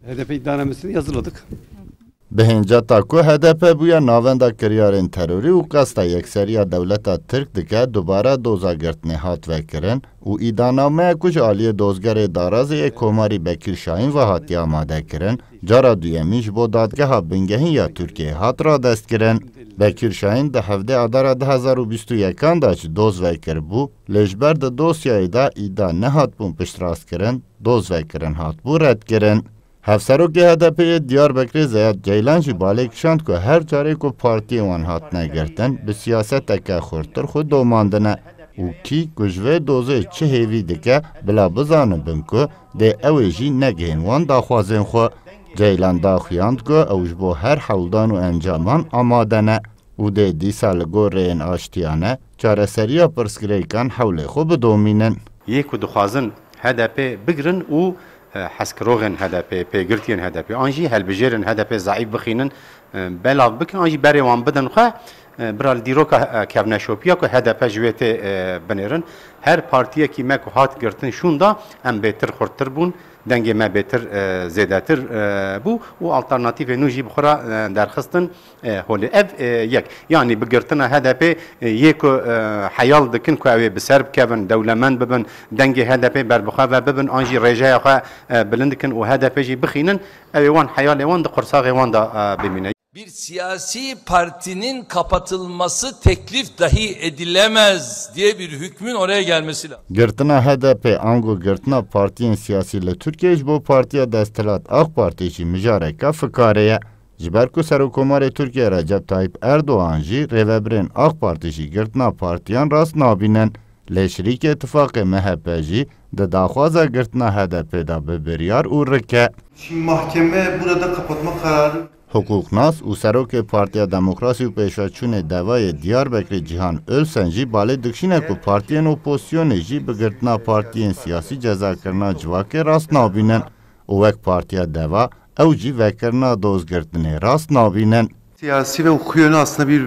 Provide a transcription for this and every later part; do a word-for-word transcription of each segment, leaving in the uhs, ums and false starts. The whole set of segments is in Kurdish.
H D P iddianamesini hazırladık. Bi hênceta ku H D P bûye navenda kiryarên terorî û qesta yekseriya dewleta Tirk dike, dubare doza girtinê hat vekirin û îdanameya ku ji aliyê dozgerê darazê yê Komarî Bekir Şahîn ve hatiye amadekirin, cara duyemîn ji bo Dadgeha Bingehîn ya Tirkiyeyê hat radestkirin. Bekir Şahîn di hevdê Adara du hezar û bîst û yekan de jî doz vekiribû, lê ji ber di dosyayê de îda nehatbûn piştrastkirin, doz vekirin hatbû redkirin. Hevserokê H D P'ê yê Diyarbekirê Zeyad Ceylan jî balê kişand ku her carê ku partiyên wan hatine girtin, bi siyaseteke xurttir xwe domandine û kî ku ji vê dozê çi hêvî dike, bila bizanibin ku dê ew ê jî negihên wan daxwazên xwe. Ceylan daxuyand ku ew ji bo her hewldan û encaman amade ne û dê dîsa li gor rêyên aştiyane çareseriya pirsgirêkan hewlê xwe bidomînin. Yê ku dixwazin H D P bigirin û, e, hezkiroxên H D P, pêgirtiyên H D P, an jî helbijêrên H D P zeîf bixînin, e, belav bikin, an jî berê wan bidin xwe, e, bira li dîroka, e, kevneşopiya ku H D P ji wê tê, e, binêrin. Her partiyekî me ku hat girtin şûnda, em bêtir xurttir bûn, dengê me bêtir, e, zêdetir, e, bû û alternatîfê nû jî bi xwe re, e, derxistin. E, holê ev, e, yek. Yanî bi girtina H D P, e, yê ku, e, heyal dikin ku ew ê bi ser bikevin, dewlemend bibin, dengê H D P berbixwe ve bibin, an jî rêjeya xwe, e, bilind dikin û H D P jî bixînin, ew ê wan heyalê wan di qursaxê wan de, e, bimîne. Bir siyasi partinin kapatılması teklif dahi edilemez diye bir hükmün oraya gelmesi lazım. Girtina H D P ango girtina partiyên siyasî li Tirkiyeyê ji bo partiya desthilat AK Partî jî mijareke fikarê ye. Ji ber ku Serokkomarê Tirkiyê Recep Tayyip Erdogan jî rêvebirên AK Partî jî girtina partiyan rast nabînin. Lê şirîkê tifaqê M H P jî di daxwaza girtina H D P de bi biryar û rik e. Şimdi mahkeme burada kapatma kararı Hiqûqnas û serokê Partiya Demokrasî û Pêşveçûnê Devayê Diyarbekirê Cîhan Ölsen jî balê dikişîne ku partiyên opozisyonê jî bi girtina partiyên siyasî cezakirina civakê rast nabînin û wek Partiya Deva ew jî vekirina dozgirtinê rast nabînin. Siyasi ve hukuki yönü aslında bir,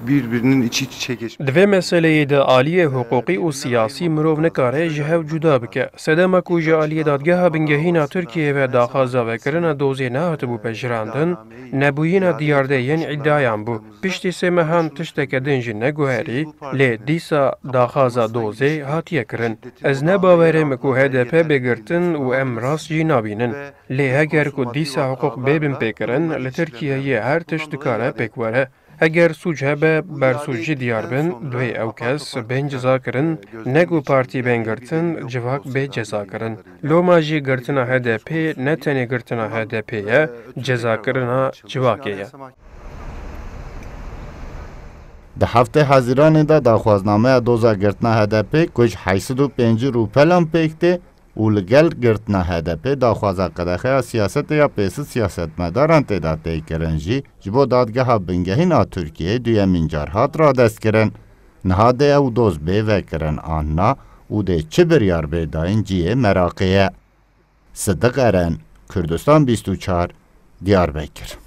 birbirinin içi içe geçmiş. Di vê meseleyê de aliyê hiqûqî û siyasî mirov nikare ji hev cuda bike. Sedema ku ji aliyê Dadgeha Bingehîn a Tirkiyeyê ve daxwaza vekirina dozê nehatibû pejirandin, nebûyîna diyardeyên îdiayan bû. Piştî sê mehan tişteke din jî neguherî, lê dîsa daxwaza dozê hatiye kirin. Ez ne bawer im ku H D P bê girtin û em rast jî nabînin. Lê heger ku dîsa hiqûq bê binpêkirin, li Tirkiyeyê her tişt dikare pêk were. Heger sûc hebe, bersûc jî diyar bin, divê ew kes bên cezakirin, ne ku partî bên girtin, civak bê cezakirin. Loma jî girtina H D P ne tenê girtina H D P ye, cezakirina civakê ye. Di heftê Hezîranê de daxwaznameya doza girtina H D P ku ji heyşt sed û pêncî rûpelan pêk tê û li gel girtina H D P daxwaza qedexeya siyasetê ya pêsil siyasetmedaran tê de tê kirin jî ji bo Dadgeha Bingehîn a Tirkiyeyê duyemîn car hat radestkirin. Niha dê ew doz bê vekirin an na û dê çi biryar bê dayîn cihê meraqê ye. Sidiq Eren, Kurdistan bîst û çar, Diyarbekir.